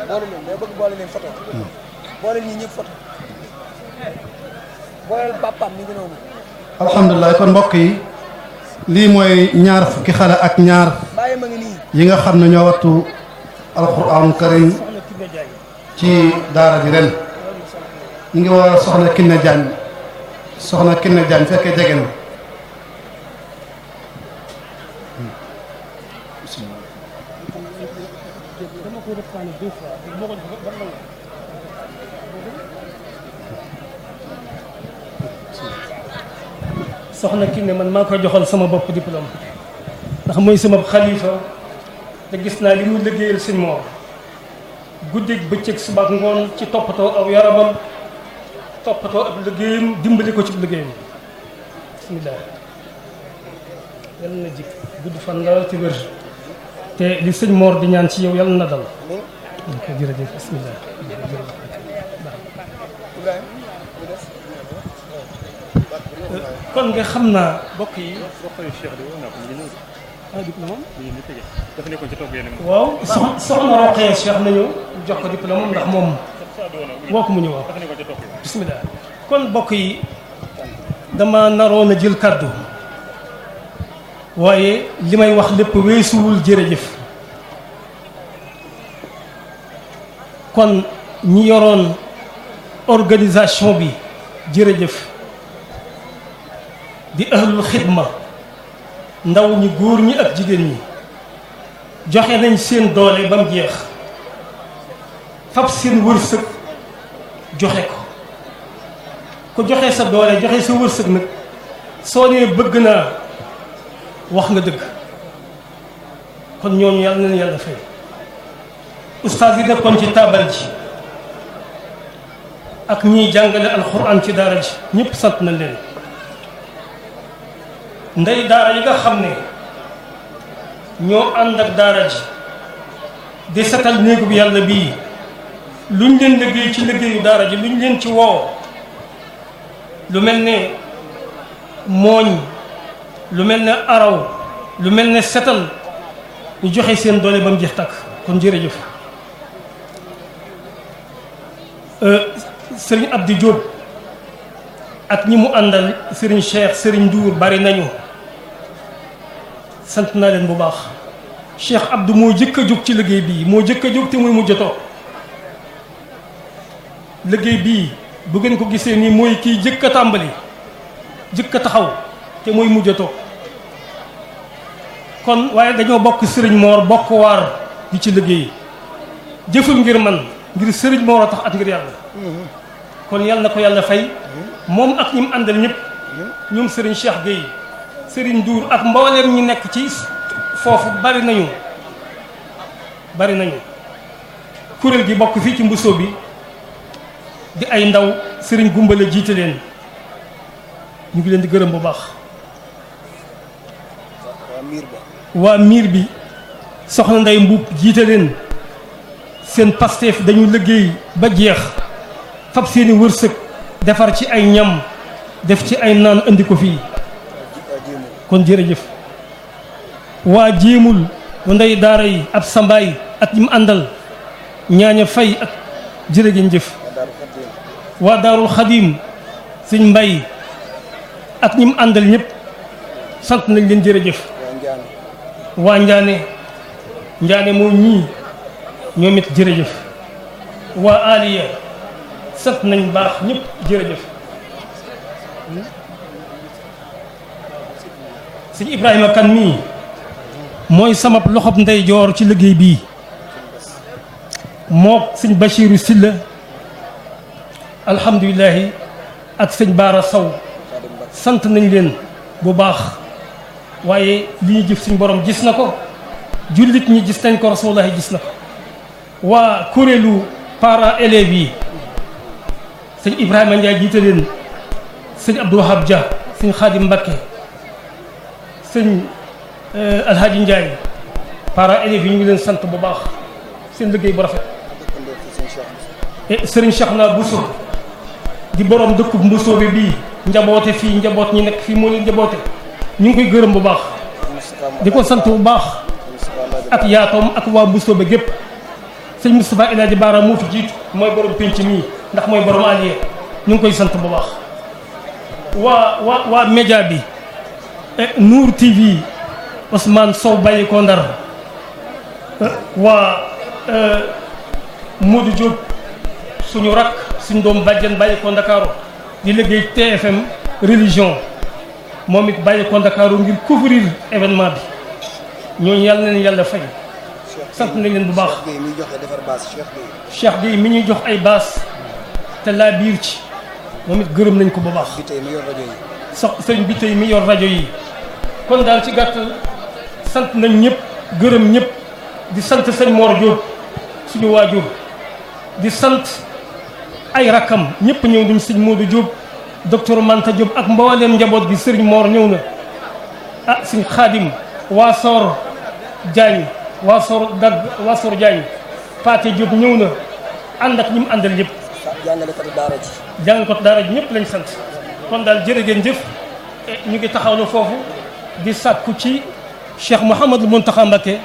boole leen day bëgg boole leen photo boole ñi ñëpp photo booleel papaam mi ngi noonu. alhamdulilah kon mbokk yi lii mooy ñaar fukki xale ak ñaar bàyyi ma ngi nii. yi nga xam ne ñoo wattu alquran karim ci daara ji ren ñu ngi war a soxna Kiné Diagne fekkee jege na soxna Kiné man maa koy joxal sama bopp diplôme ndax mooy sama xalifa te gis naa li muy liggéeyal sëñ Mor guddeeg bëccëg suba ak ngoon ci toppatoo aw yaramam toppatoo ab liggéeyam dimbali ko ci liggéeyam bismillah yal na jik gudd fan la ci wér te li sëñ Mor di ñaan ci yow yal na dal ok jërëjëf bismillah kon nga xam naa bokk yi waaw soxna Roqaya Cheikh nañu jox ko diplôme ndax moom woo ko mu ñëw bismillah kon bokk yi dama naroon a jël kàddu waaye li may wax lépp weesuwul jërëjëf kon ñi yoroon organisation bi jërëjëf di ahlul xidma ndaw ñi góor ñi ak jigéen ñi joxe nañ seen doole ba mu jeex fab seen wërsëg joxe ko ku joxe sa doole joxe sa wërsëg nag soo nee bëgg naa wax nga dëgg kon ñooñu yàlla na leen yàlla fay ustaas yi nekkoon ci taabal ji ak ñiy jàngale alxuraan ci daara ji ñëpp sant nañ leen ndey daara yi nga xam ne ñoo ànd ak daara ji di setal néegub yàlla bii luñ leen liggéey ci liggéeyu daara ji luñ leen ci woo lu mel ne mooñ lu mel ne araw lu mel ne setal ñu joxe seen doole ba mu jeex tàkk kon jërëjëf sëriñ Abdou Diop ak ñi mu àndal sëriñ Cheikh sëriñ Ndour bari nañu sant naa leen bu baax Cheikh Abdou moo jëkk a jóg ci liggéey bii moo jëkk a jóg te muy mujj a toog liggéey bii bu ngeen ko gisee nii mooy kii jëkk a tàmbali jëkk a taxaw te muy mujj a toog kon waaye dañoo bokk sëriñ Mor bokk waar di ci liggéey jëful ngir man ngir sëriñ Mor a tax ak ngir yàlla kon yàlla na ko yàlla fay moom ak ñi mu àndal ñëpp ñoom sëriñ Cheikh Gueye sëriñ Ndour ak mbooleem ñi nekk ci foofu bari nañu kuréel gi bokk fii ci Mbusoo bi di ay ndaw sëriñ Gumbale jiite leen ñu ngi leen di gërëm bu baax waa miir bi soxna Ndey Mbuub jiite leen seen Pastef dañu liggéey ba jeex fab seeni wërsëg defar ci ay ñam def ci ay naan andi ko fii kon jërëjëf waa jéemul wa ndey daara yi ab sambaay ak ñi mu àndal ñaaña fay ak jërë ngeen jëf waa daarul xadim sëñ mbay ak ñi mu àndal ñëpp sant nañ leen jërëjëf waa njaane moom ñii ñoom it jërëjëf waa aliya sant nañ baax ñëpp jërëjëf sëñ Ibrahima kan mii mooy sama loxob ndeyjoor ci liggéey bii mook sëñ Bachiru Silla alhamdulilahi ak sëñ Baara Sow sant nañ leen bu baax waaye li ñu jëf suñ borom gis na ko jullit ñi gis nañ ko rasulullahi gis na ko waa kuréelu parents élèves yi sëñ Ibrahima Ndiaye jiite leen sëñ Abdou Wahab Dia sëñ Xaadim Mbakke sëñ Alhaji Ndiaye parents élèves yi ñu ngi leen sant bu baax seen liggéey bu rafet sëriñ Cheikh naa Bousso di borom dëkkub Mbusoo bi bii njaboote fii njaboot ñi nekk fii moo leen njaboote ñu ngi koy gërëm bu baax di ko sant bu baax ak yaatoom ak waa Mbusoo ba gépp sëñ Moustapha El Hadji Baara moo fi jiitu mooy borom penc mii ndax mooy borom allié ñu ngi koy sant bu baax. waa média bi Nour TV Ousmane Sow bàyyi ko Ndar waa Modou Diop suñu rak suñu doom bàjjen bàyyi ko Ndakaaru di liggéey TFM religion moom it bàyyi ko Ndakaaru ngir couvrir événement bi ñooñu yàlla na leen yàlla fay sant nañ leen bu baax. Cheikh Gueye mi ñuy jox ay baas te laa biir ci moom it gërëm nañ ko bu baax. sëñ bi tey mi yor rajo yi kon daal ci gàttal sant nañ ñëpp gërëm ñëpp di sant sëñ Mor Diop suñu waajur di sant ay rakkam ñëpp ñëw nañ sëñ Modou Diop docteur Manta Diop ak mbooleem njaboot gi sëriñ Mor ñëw na sëñ Xaadim Waasoor Diagne Waasoor Diagne Paate Diop ñëw na ànd ak ñi mu àndal yëpp jàngkatu daara ji ñëpp lañ sant kon daal jërë ngeen jëf ñu ngi taxawlu foofu di sàkku ci Cheikh Mouhamadou Mountakha Mbacké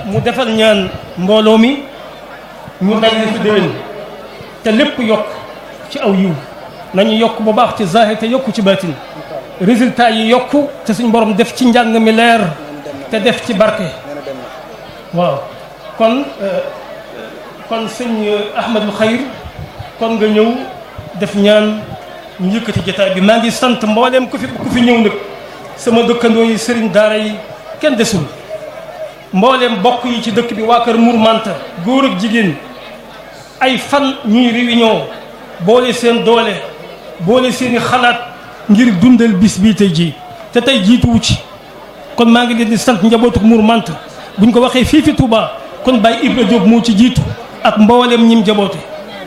mu defal ñaan mbooloo mi ñu daj li fi déwén te lépp yokk ci aw yiw nañu yokk bu baax ci zahir te yokku ci baatin résultat yi yokku te suñ borom def ci njàng mi leer te def ci barke waaw kon sëñ Ahmadou Khayr kon nga ñëw def ñaan ñu yëkkati jotaay bi maa ngi sant mbooleem ku fi ñëw nag sama dëkkandoo yi sëriñ daara yi kenn desul mbooleem bokk yi ci dëkk bi waa kër Mour Manta góor ak jigéen ay fan ñuy réunion boole seen doole boole seeni xalaat ngir dundal bis bii tey jii te tey jiituwu ci kon maa ngi leen di sant njabootu Mour Manta buñ ko waxee fii fi Touba kon Baye Ibra Diop moo ci jiitu ak mbooleem ñim jaboote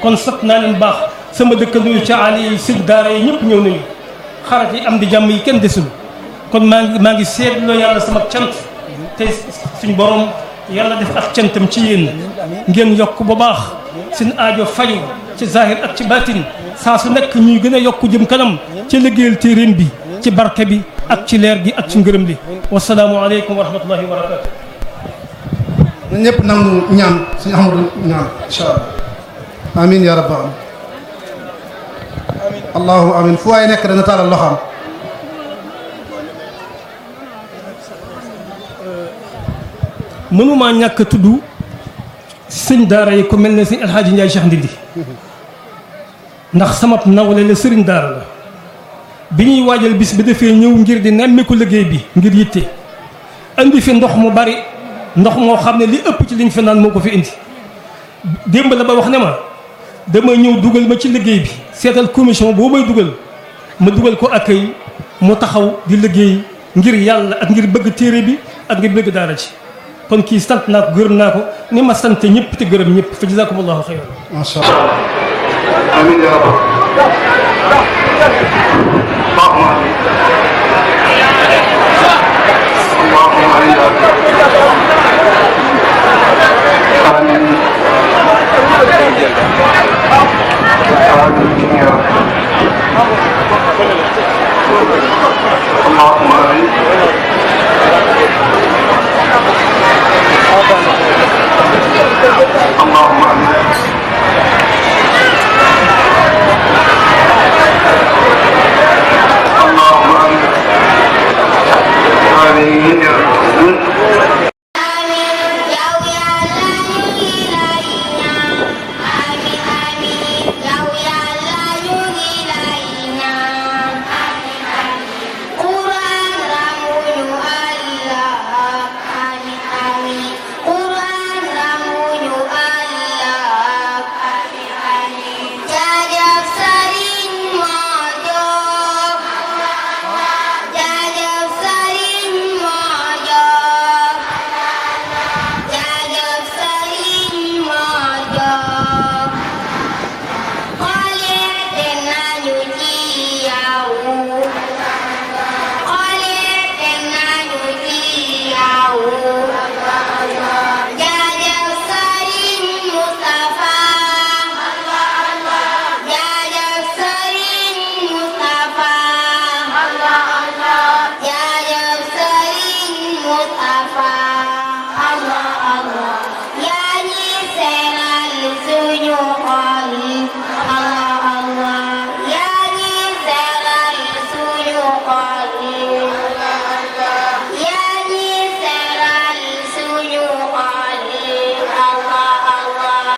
kon sant naa leen baax sama dëkkandoo yi ca ali yi sëñ daara yi ñëpp ñëw nañu xarat yi am di jàmm yi kenn desul kon maa ngi seetloo yàlla sama cant te suñ borom yàlla def ak cantam ci yéen ngeen yokk bu baax seen aajo faju ci zahir ak ci baatin saa su nekk ñuy gën a yokk jëm kanam ci liggéeyal téeréem bi ci barke bi ak ci leer gi ak ci ngërëm li wasalaamu aleykum wa rahmatullahi wa barakatu ñun ñëpp nangu ñaan suñu Ahmadu ñaan incha allah amin ya rabbal allahu amin fu waay nekk dana taalal loxoom mënumaa ñàkk a tudd sëñ daara yi ku mel ne sëñ Alxaaji Njaay Cheikh Ndindi ndax sama nawle la sëriñ daara la bi ñuy waajal bis bi dafee ñëw ngir di nemmeeku liggéey bi ngir yitte indi fi ndox mu bari ndox moo xam ne li ëpp ci liñ fi naan moo ko fi indi démb la ba wax ne ma dama ñëw dugal ma ci liggéey bi seetal commission boo may dugal ma dugal ko accueil mu taxaw di liggéey ngir yàlla ak ngir bëgg téere bi ak ngir bëgg daara ci kon kii sant naa ko gërëm naa ko ni ma sant ñëpp te gërëm ñëpp fa jazakumullahu xayran macha allah amin ya rabbal allahumma amin